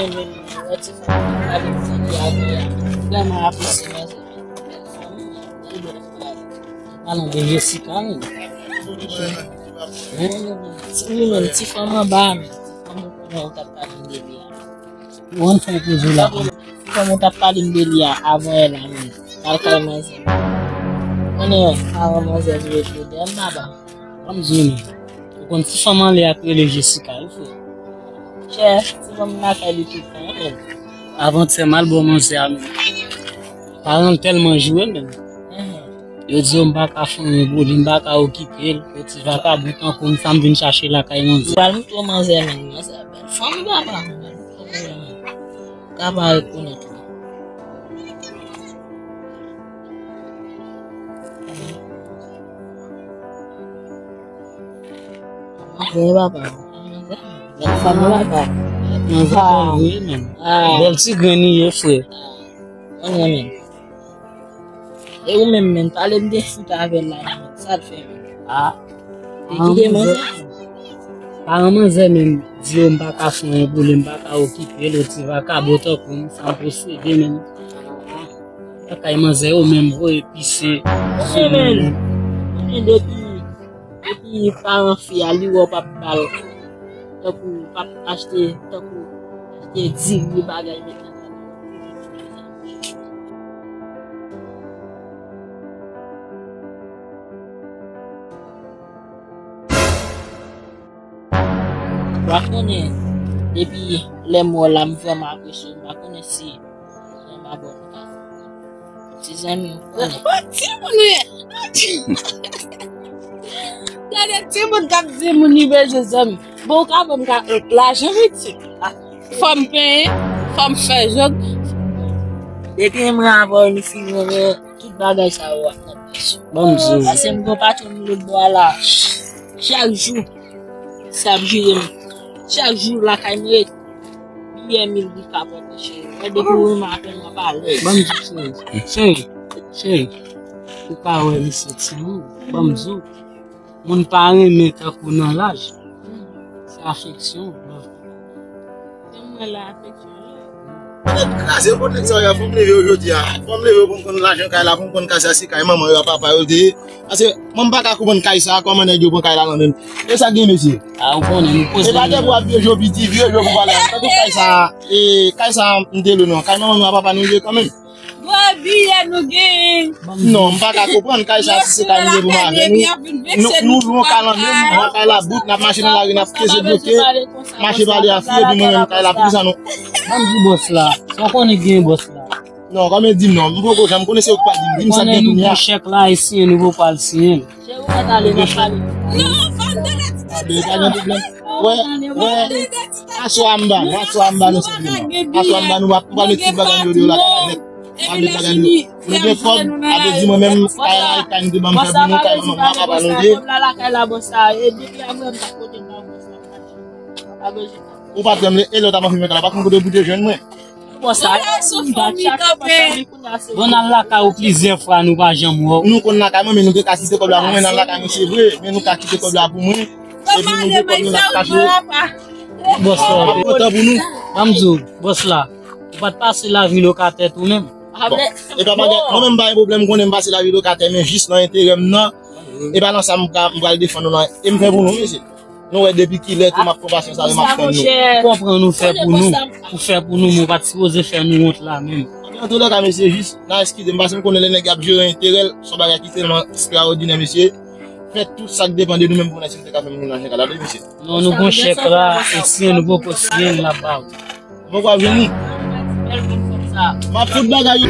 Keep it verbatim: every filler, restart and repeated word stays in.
Wè ti fanm nan pale m santi avè a. Vrèman apresye manzè. Bèl fanm, bèl fanm. Palan de Jessica, wi. Ti, wi, menm, ti fanm anba, menm. Ti fanm ou konnen ou t ap pale m de li a. Ou konn fè koze la. Ti fanm ou t ap pale m de li a, avan yè la, menm. Al kay manzè. Konnen paran manzè vire do dèyè m, papa. Ban m di w, menm. Ou konn ti fanm anlè a k rele Jessica, wi, frè. Chè, ti fanm lakay li tout tan, menm. Avantyè m al bò manzè a, menm. Paran l tèlman joure, menm. Yo di yo m pa ka fè anyen pou li, m pa ka okipe l. Yo ti vakabon tankou m, sa m vin chache lakay manzè. Pral montre w manzè, menm. Manzè bèl fanm, papa. Pral montre w manzè, menm. Ka pa rekonèt ou. Manzè papa. Bèl fanm papa. Manzè bèl vre menm. Bèl ti grenn li ye, frè. Mwen renmen. E ou menm, menm, pale m de fout avè l la, menm. Sa l fè, menm? Ah. Li kite manzè. Paran manzè menm di yo m pa ka fè anyen pou li, m pa ka okipe l, yo ti vakabon tankou m, sa m posede menm. Lakay manzè yo menm voye pise sou moun menm. Depi, depi paran fi a, li wè w p ap ba l, tankou w p ap achte, tankou achte diri, bagay, met nan kay. Ou pa konnen, depi lè m wè w la, m vrèman apresye w. M pa konnen si se yon babò m ka fè. Ti zanmi, ou konnen. Timoun wi. Gade timoun k ap di moun li bezwen zanmi. Bon, ou ka ban m ka, lajan pitit. Fò m penyen, fò m fè jòg. Depi mwen avè w, nou fin renmen, tout bagay sa yo ap nan plas yo. Ban m di w. Paske m gon patwon m lòt bò a la. Chak jou, sa ap jire m. Chak jou, lakay mwen ret. Biyè mil goud ka pran, cheri. Mwen depi w renmen avè m, m ap alèz. Ban m di w, cheri. Cheri, cheri. Ou ka wè misye timoun. Ban m di w. Moun pa renmen tankou nan laj. Se afeksyon, love. Janm wè la, afeksyon, love. Kraze, kote sa yo, fò m leve yo jodi a. Fò m leve yo pou m konn lajan kay la, pou m konn kay sa, se kay manman yo a, papa yo te ye. Paske mwen m pa ka konprann kay sa, kòman nèg yo pran kay la nan men m. E sa k gen, mesye? A, ou konnen, nou poze. E pa de pou ap vye jo piti, vye jo pou pale. Tankou kay sa, e, kay sa, m te lwe non. Kay manman nou a, papa nou ye kanmenm. Gwo biyè nou gen. Non, m pa ka konprann kay sa, si se kay nou ye pou m avè nou. Nou, nou lwe yon kay lan men m, mwen kay la bout, n ap mache nan lari, n ap keze bloke, mache pale a fou, epi mwen menm kay la, poukisa nou? Ban m di bòs la, sa w konnen gen bòs la. Non, kòman di m non, m poko janm konnen se ou ki pral di m, di m sa k gen kounye a. Konnen nou gen chèk la, e siyen, nou poko al siyen l. Cheri, ou mèt ale, n ap pale. Non, fò m tande ti tèt sa. Abe, pa gen pwoblèm. Wè, wè. Aswè a m ba nou, aswè a m ba nou senpleman. Aswè a m ba nou, m ap pale tout bagay yo lakay la nèt. M ap met bagay yo. Nou gen kòb, ape di mwen menm, kay la, kay m te ban m fè pou nou, kay manman mwen, papa nou ye. Kòb la lakay la, bòs la, e depi avè m t ap pote l ba bòs la. Ou pa tremble, e lè w t ap anfime kay la, pa konn kote w pou te jwenn mwen. Bon, sa, bon, n al lakay ou plizyè fwa, nou pa janm wè w. Nou konn lakay mwen, men nou te ka kite kòb la pou mwen, n al lakay mwen, se vre, men nou ka kite kòb la pou mwen, epi nou gen kòb nou n ap kache. Bòs la, ban m di w, bòs la, ou pa t pase lavi lokatè tou menm? Bon, e pa bagay, mwen menm m pa gen pwoblèm, m konnen m pase lavi lokatè, men jis nan enterè m nan, e pa nan sa m ka, m pral defann nou nan, e m fè pou nou, mesye. Nou wè depi kilè tou m ap pran pasyans avè m ap tann nou. Ou konprann ou fè pou nou, ou fè pou nou, men ou pa t sipoze fè nou wont la menm. Antouka, mesye, jis, n a eskize m, paske m konnen lè nèg ap jere enterè l, se yon bagay ki tèlman ekstraòdinè, mesye. Fè tout sa k depann de nou menm pou n wè si nou te ka fè moun lajan kay la, wi, mesye. Non, nou gon chèk la, e siyen, nou poko siyen l, n ap ba w. Ou poko ap jwenn li? M ap fout bagay yo.